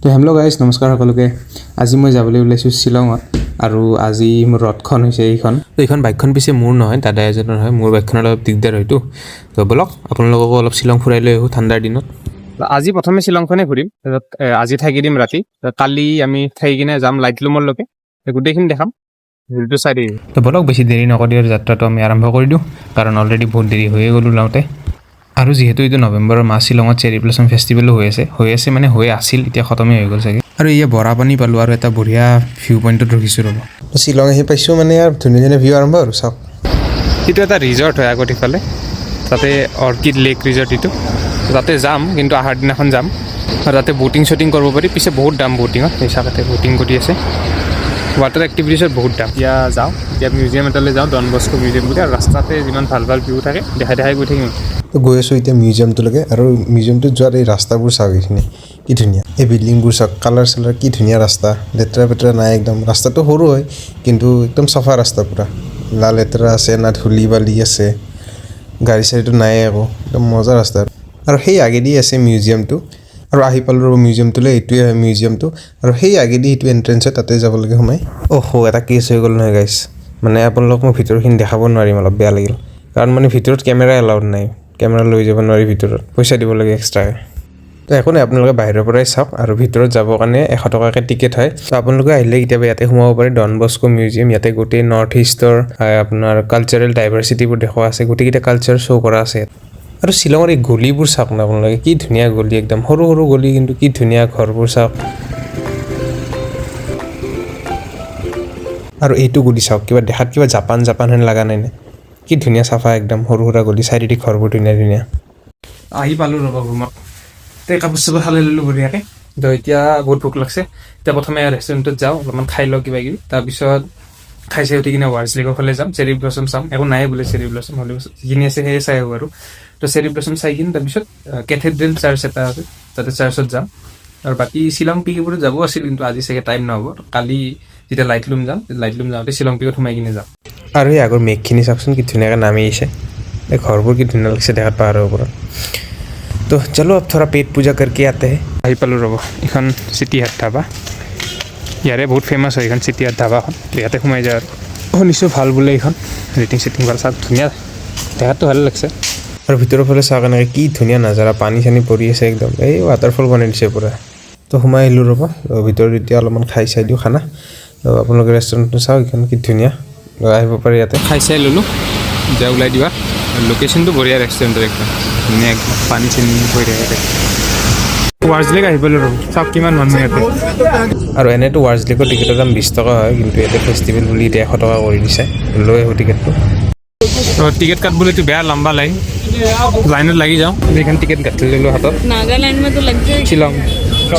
তো hello' guys, নমস্কাৰ সকলোকে। আজি মই যাবলৈ ওলাইছোঁ শ্বিলঙত আৰু আজি মোৰ ৰথখন হৈছে এইখন। তো এইখন বাইকখন পিছে মোৰ নহয়, দাদা এজনৰ হয়। মোৰ বাইকখন অলপ দিগদাৰ হয়তো। তো ব'লক, আপোনালোককো অলপ শ্বিলং ফুৰাই লৈ আহোঁ ঠাণ্ডাৰ দিনত। আজি প্ৰথমে শ্বিলংখনে ঘূৰিম, তাৰপিছত আজি থাকি দিম ৰাতি। তাৰপিছত কালি আমি থাকি কিনে যাম লাইটলুমলৈকে। গোটেইখিনি দেখাম, ভিডিঅ'টো চাই থাকিব। তো ব'লক, বেছি দেৰি নকৰি আৰু যাত্ৰাটো আমি আৰম্ভ কৰি দিওঁ, কাৰণ অলৰেডি বহুত দেৰি হৈয়ে গ'ল ওলাওঁতে। আৰু যিহেতু এইটো নৱেম্বৰৰ মাহ, শ্বিলঙত চেৰি ব্লছম ফেষ্টিভেলো হৈ আছে, হৈ আছে মানে হৈ আছিল, এতিয়া খতমেই হৈ গ'ল চাগে। আৰু এয়া বৰাপানী পালোঁ আৰু এটা বঢ়িয়া ভিউ পইণ্টত ৰখিছোঁ, ৰ'ব। শ্বিলং আহি পাইছোঁ মানে আৰু ধুনীয়া ধুনীয়া ভিউ আৰম্ভ আৰু চাওক। এইটো এটা ৰিজৰ্ট হয় আগত ইফালে, তাতে অৰ্কিড লেক ৰিজৰ্ট এইটো। তাতে যাম, কিন্তু অহাৰ দিনাখন যাম। আৰু তাতে ব'টিং চটিং কৰিব পাৰি। পিছে বহুত দাম ব'টিঙত। এই চাওক, ব'টিং কৰি আছে। ৱাটাৰ এক্টিভিটিছত বহুত দাম। এতিয়া যাওঁ, এতিয়া মিউজিয়াম এটালৈ যাওঁ, ডন বস্কো মিউজিয়াম বুলি। আৰু ৰাস্তাতে যিমান ভাল ভাল ভিউ থাকে দেখাই দেখাই গৈ থাকিম। তো গৈ আছোঁ এতিয়া মিউজিয়ামটোলৈকে। আৰু মিউজিয়ামটোত যোৱাৰ এই ৰাস্তাবোৰ চাওক, এইখিনি কি ধুনীয়া। এই বিল্ডিংবোৰ চাওক, কালাৰ চালাৰ কি ধুনীয়া। ৰাস্তা লেতেৰা পেতেৰা নাই একদম। ৰাস্তাটো সৰু হয়, কিন্তু একদম চাফা ৰাস্তা পূৰা। না লেতেৰা আছে, না ধূলি বালি আছে, গাড়ী চাড়ীটো নাই একো, একদম মজা ৰাস্তা। আৰু সেই আগেদি আছে মিউজিয়ামটো। আৰু আহি পালোঁ ৰ'ব মিউজিয়ামটোলৈ। এইটোৱে হয় মিউজিয়ামটো। আৰু সেই আগেদি সেইটো এণ্ট্ৰেঞ্চ হয়, তাতে যাব লাগে সোমাই। অহ, এটা কেছ হৈ গ'ল নহয় গাইছ। মানে আপোনালোক মই ভিতৰখিনি দেখাব নোৱাৰিম, অলপ বেয়া লাগিল। কাৰণ মানে ভিতৰত কেমেৰা এলাউড নাই, কেমেৰা লৈ যাব নোৱাৰি ভিতৰত, পইচা দিব লাগে এক্সট্ৰাকৈ। তো একো নাই, আপোনালোকে বাহিৰৰ পৰাই চাওক। আৰু ভিতৰত যাবৰ কাৰণে 100 টকাকৈ টিকেট হয়। তো আপোনালোকে আহিলে কেতিয়াবা ইয়াতে সোমাব পাৰে, ডন বস্কো মিউজিয়াম। ইয়াতে গোটেই নৰ্থ ইষ্টৰ আপোনাৰ কালচাৰেল ডাইভাৰ্চিটিবোৰ দেখুওৱা আছে, গোটেইকেইটা কালচাৰ শ্ব' কৰা আছে। আৰু শ্বিলঙৰ এই গলিবোৰ চাওক না আপোনালোকে, কি ধুনীয়া গলি, একদম সৰু সৰু গলি, কিন্তু কি ধুনীয়া ঘৰবোৰ চাওক। আৰু এইটো গলি চাওক, কিবা দেখাত কিবা জাপান জাপান হেন লগা নাই নে? কি ধুনীয়া চাফা একদম, সৰু সুৰা গলি, চাইডেদি ঘৰবোৰ ধুনীয়া ধুনীয়া। আহি পালোঁ ৰ'ব ৰুমত। তে কাপোৰ চাপোৰ সালাই ল'লোঁ বঢ়িয়াকৈ। তো এতিয়া বহুত ভোক লাগছে। এতিয়া প্ৰথমে ৰেষ্টুৰেণ্টত যাওঁ, অলপমান খাই লওঁ কিবা কিবি। তাৰপিছত খাই চাই উঠি কিনে ৱাৰ্ছ লেকৰ ফালে যাম। চেৰি ব্লছম চাম। একো নাই বোলে চেৰি ব্লছম, হ'লেও যিখিনি আছে সেয়ে চাই আহোঁ আৰু। তো চেৰি ব্লছম চাই কিনে তাৰপিছত কেথেড্ৰেল চাৰ্চ এটা আছে, তাতে চাৰ্চত যাম। আৰু বাকী শ্বিলং পিকবোৰত যাব আছিল, কিন্তু আজি চাগে টাইম নহ'ব। কালি যেতিয়া লাইটলুম যাম, লাইটলুম যাওঁতে শ্বিলং পিকত সোমাই কিনে যাম। আৰু এই আগৰ মেঘখিনি চাওকচোন, কি ধুনীয়াকৈ নামি আহিছে। এই ঘৰবোৰ কি ধুনীয়া লাগিছে দেখাত পাহাৰৰ ওপৰত। তো चलो, अब थोड़ा पेट पूजा करके आते हैं। আহি পালোঁ ৰ'ব, এইখন চিটি হাট ধাবা। ইয়াৰে বহুত ফেমাছ হয় এইখন চিটি হাট ধাবাখন। ইয়াতে সোমাই যায় আৰু শুনিছোঁ ভাল বোলে এইখন, ৰেটিং চেটিং ভাল। চাওক, ধুনীয়া দেখাতটো ভাল লাগছে। আৰু ভিতৰৰ ফালে চাওক, এনেকৈ কি ধুনীয়া নাজাৰা, পানী চানী পৰি আছে একদম। এই ৱাটাৰফল বনাই দিছে পূৰা। তো সোমাই আহিলোঁ ৰ'ব। তো ভিতৰত এতিয়া অলপমান খাই চাই দিওঁ খানা। তো আপোনালোকে ৰেষ্টুৰেণ্টটো চাওক, এইখন কি ধুনীয়া। তো আহিব পাৰে ইয়াতে। খাই চাই ল'লোঁ, এতিয়া ওলাই দিবা। লোকেশ্যনটো বঢ়িয়া ৰেষ্টুৰেণ্টৰ, একদম ধুনীয়া, একদম পানী চানী হৈ থাকে ইয়াতে। ৱাৰ্ছ লেক আহি পালোঁ ৰ'ব, চাওক কিমান মানুহ ইয়াতে। আৰু এনেইতো ৱাৰ্ছ লেকৰ টিকেটৰ দাম 20 টকা হয়, কিন্তু ইয়াতে ফেষ্টিভেল বুলি এতিয়া 100 টকা কৰি দিছে। লৈ আহোঁ টিকেটটো। তো টিকেট কাটবলৈতো বেয়া লম্বা লাইন, লাইনত লাগি যাওঁ। এইখন টিকেট কাটি ল'লোঁ হাতত। नागालैंड में तो लग जाएगी। Shillong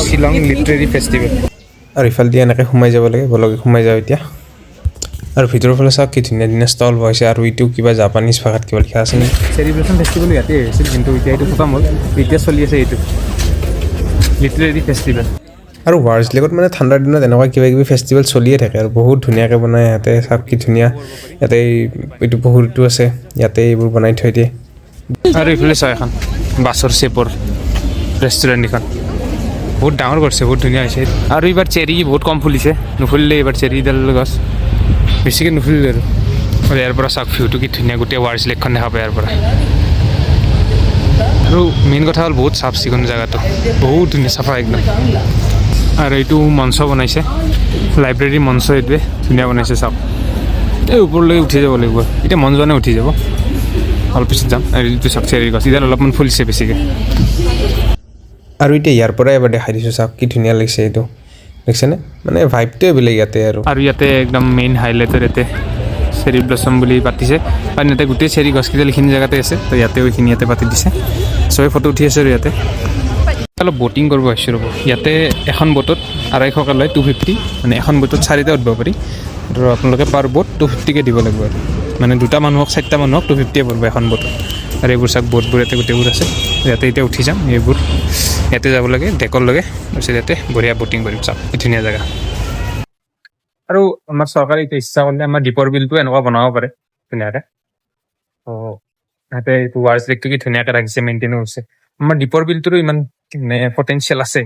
Shillong literary festival. আৰু ইফালেদি এনেকৈ সোমাই যাব লাগে। ব'লক, সোমাই যাওঁ এতিয়া। আৰু ভিতৰৰ ফালে চাওক, কি ধুনীয়া ধুনীয়া ষ্টল বহাইছে। আৰু এইটো কিবা জাপানীজ ভাষাত কিবা লিখা আছে নেকি। চেৰি ব্লছম ফেষ্টিভেল ইয়াতে হৈছিল, কিন্তু এতিয়া এইটো খতম হ'ল। এতিয়া চলি আছে এইটো লিটাৰেৰী ফেষ্টিভেল। আৰু ৱাৰ্ছ লেকত মানে ঠাণ্ডাৰ দিনত এনেকুৱা কিবা কিবি ফেষ্টিভেল চলিয়ে থাকে আৰু বহুত ধুনীয়াকৈ বনায় ইয়াতে। চাওক কি ধুনীয়া, ইয়াতে এইটো পুখুৰীটো আছে, ইয়াতে এইবোৰ বনাই থৈ দিয়ে। আৰু এইফালে চাওঁ, এখন বাছৰ চেপৰ ৰেষ্টুৰেণ্ট। এইখন বহুত ডাঙৰ কৰিছে, বহুত ধুনীয়া হৈছে। আৰু এইবাৰ চেৰি বহুত কম ফুলিছে, নুফুলিলে এইবাৰ চেৰিডাল গছ বেছিকৈ নুফুলিলে। আৰু ইয়াৰ পৰা চাওক ভিউটো কি ধুনীয়া, গোটেই ৱাৰ্ছ লেকখন দেখা পায় ইয়াৰ পৰা। আৰু মেইন কথা হ'ল বহুত চাফ চিকুণ জেগাটো, বহুত ধুনীয়া, চাফা একদম। আৰু এইটো মঞ্চ বনাইছে, লাইব্ৰেৰীৰ মঞ্চ এইটোৱে, ধুনীয়া বনাইছে চাওক। এই ওপৰলৈ উঠি যাব লাগিব, এতিয়া মন যোৱা নাই উঠি যাব, অলপ পিছত যাম। আৰু এইটো চাওক চেৰি গছ, এতিয়া অলপমান ফুলিছে বেছিকৈ। আৰু এতিয়া ইয়াৰ পৰাই এবাৰ দেখাই দিছোঁ, চাওক কি ধুনীয়া লাগিছে এইটো, দেখিছেনে? মানে ভাইবটোৱে বেলেগ ইয়াতে আৰু। আৰু ইয়াতে একদম মেইন হাইলাইটৰ ইয়াতে চেৰি ব্লছম বুলি পাতিছে, কাৰণ ইয়াতে গোটেই চেৰি গছকেইডাল এইখিনি জেগাতে আছে। তো ইয়াতেও এইখিনি ইয়াতে পাতি দিছে, চবে ফটো উঠি আছে। আৰু ইয়াতে অলপ ব'টিং কৰিব আহিছোঁ ৰ'ব। ইয়াতে এখন ব'টত 250কৈ লয়, 250। মানে এখন ব'টত চাৰিটা উঠিব পাৰি। আৰু আপোনালোকে পাৰ ব'ট 250কৈ দিব লাগিব। আৰু মানে দুটা মানুহক, চাৰিটা মানুহক 250য়ে পৰিব এখন ব'টত। আৰু এইবোৰ চাওক, ব'টবোৰ ইয়াতে গোটেইবোৰ আছে। ইয়াতে এতিয়া উঠি যাম, এইবোৰ ইয়াতে যাব লাগে ডেকৰলৈকে। তাৰপিছত ইয়াতে বঢ়িয়া ব'টিং কৰিম। চাওক কি ধুনীয়া জেগা। আৰু আমাৰ চৰকাৰে এতিয়া ইচ্ছা কৰিলে আমাৰ দীপৰ বিলটো এনেকুৱা বনাব পাৰে ধুনীয়াকে। ইয়াতে এইটো ৱাৰ্ছ লেকটো কি ধুনীয়াকে ৰাখিছে, মেইনটেইনো হৈছে। আমাৰ দীপৰ বিলটোৰো ইমান মানে পটেঞ্চিয়েল আছে।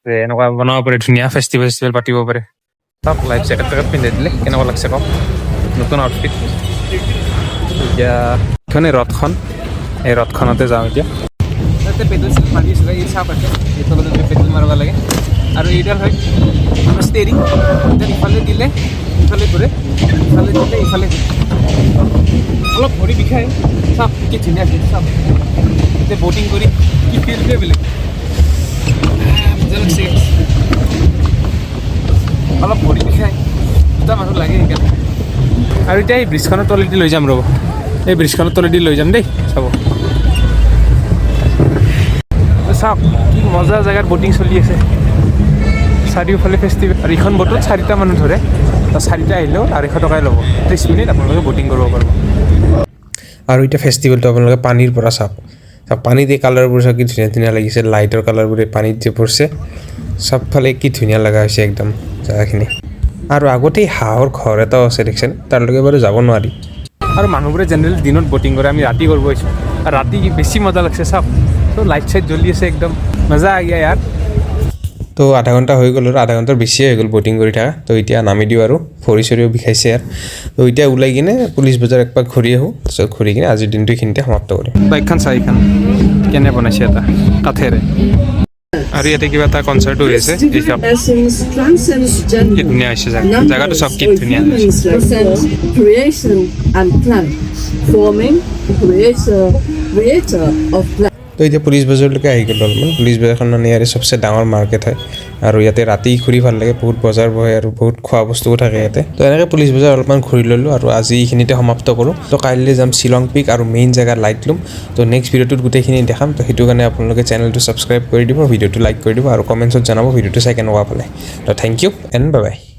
যে এনেকুৱা বনাব পাৰে, ধুনীয়া ফেষ্টিভেল চেষ্টিভেল পাতিব পাৰে। চাওক, লাইফ জেকেট চেকেট পিন্ধাই দিলে, কেনেকুৱা লাগছে কওক, নতুন আউটফিট। এতিয়া এইখনে ৰথখন, এই ৰথখনতে যাওঁ এতিয়া। তাতে পেডেল চেডেল মাৰি আছিলে, এই চাওক আছে, এই তলত এনেকৈ পেডেল মাৰিব লাগে। আৰু এইডাল হয় ষ্টেৰিং। ইফালে দিলে ইফালে ঘূৰে, ইফালে দিলে ইফালে ঘূৰে। অলপ ভৰি বিষায়। চাওক কি ধুনীয়া ভিউ। চাওক, এতিয়া ব'টিং কৰি কি ফিলটোৱে বেলেগ। মজা লাগছে। অলপ ভৰি বিষায়, দুটা মানুহ লাগে সেইকাৰণে। আৰু এতিয়া এই ব্ৰিজখনৰ তলেদি লৈ যাম, ৰ'ব, এই ব্ৰিজখনৰ তলেদি লৈ যাম দেই। চাব, চাওক কি মজা জেগাত ব'টিং চলি আছে, চাৰিওফালে ফেষ্টিভেল। আৰু এইখন ব'টত চাৰিটা মানুহ ধৰে, তো চাৰিটা আহিলেও 250 টকাই ল'ব, 30 মিনিট আপোনালোকে ব'টিং কৰিব পাৰিব। আৰু এতিয়া ফেষ্টিভেলটো আপোনালোকে পানীৰ পৰা চাওক। চাওক, পানীত এই কালাৰবোৰ চাওক, কি ধুনীয়া ধুনীয়া লাগিছে। লাইটৰ কালাৰবোৰ এই পানীত যে পৰিছে চবফালে, কি ধুনীয়া লগা হৈছে একদম জেগাখিনি। আৰু আগতেই হাঁহৰ ঘৰ এটাও আছে, দেখিছেনে? তাৰলৈকে বাৰু যাব নোৱাৰি। আৰু মানুহবোৰে জেনেৰেলি দিনত ব'টিং কৰে, আমি ৰাতি কৰিব আহিছোঁ আৰু ৰাতি বেছি মজা লাগছে। চাওক, ত' লাইট চাইট জ্বলি আছে, একদম মজা আ গিয়া ইয়াৰ। তো আধা ঘণ্টা হৈ গ'ল আৰু আধা ঘণ্টাৰ বেছিয়ে হৈ গ'ল ব'টিং কৰি থকা। তো এতিয়া নামি দিওঁ আৰু ভৰি চৰিও বিষাইছে ইয়াৰ। তো এতিয়া ওলাই কিনে পুলিচ বজাৰ একপাক ঘূৰি আহোঁ। তাৰপিছত ঘূৰি কিনে আজিৰ দিনটো এইখিনিতে সমাপ্ত কৰিম। বাইকখন চাই, এইখন কেনে বনাইছে এটা কাঠেৰে। আৰু ইয়াতে কিবা এটা কনচাৰ্টো হৈ আছে। এই চাওক, Essence transcends gender. কি ধুনীয়া হৈছে জেগা, জেগাটো চাওক কি ধুনীয়া হৈছে। Present creation and plan, forming creator, creator of plan. তো এতিয়া পুলিচ বজাৰলৈকে আহি গ'লোঁ অলপমান। পুলিচ বজাৰখন মানে ইয়াৰে চবচে ডাঙৰ মাৰ্কেট হয় আৰু ইয়াতে ৰাতি ঘূৰি ভাল লাগে। বহুত বজাৰ বহে আৰু বহুত খোৱা বস্তুও থাকে ইয়াতে। তো এনেকৈ পুলিচ বজাৰ অলপমান ঘূৰি ল'লোঁ আৰু আজি এইখিনিতে সমাপ্ত কৰোঁ। তো কাইলৈ যাম শ্বিলং পিক আৰু মেইন জেগা লাইটলুম। তো নেক্সট ভিডিঅ'টোত গোটেইখিনি দেখাম। তো সেইটো কাৰণে আপোনালোকে চেনেলটো ছাবস্ক্ৰাইব কৰি দিব, ভিডিঅ'টো লাইক কৰি দিব আৰু কমেণ্টছত জনাব ভিডিঅ'টো চাই কেনেকুৱা পালে। তো thank you and bye bye.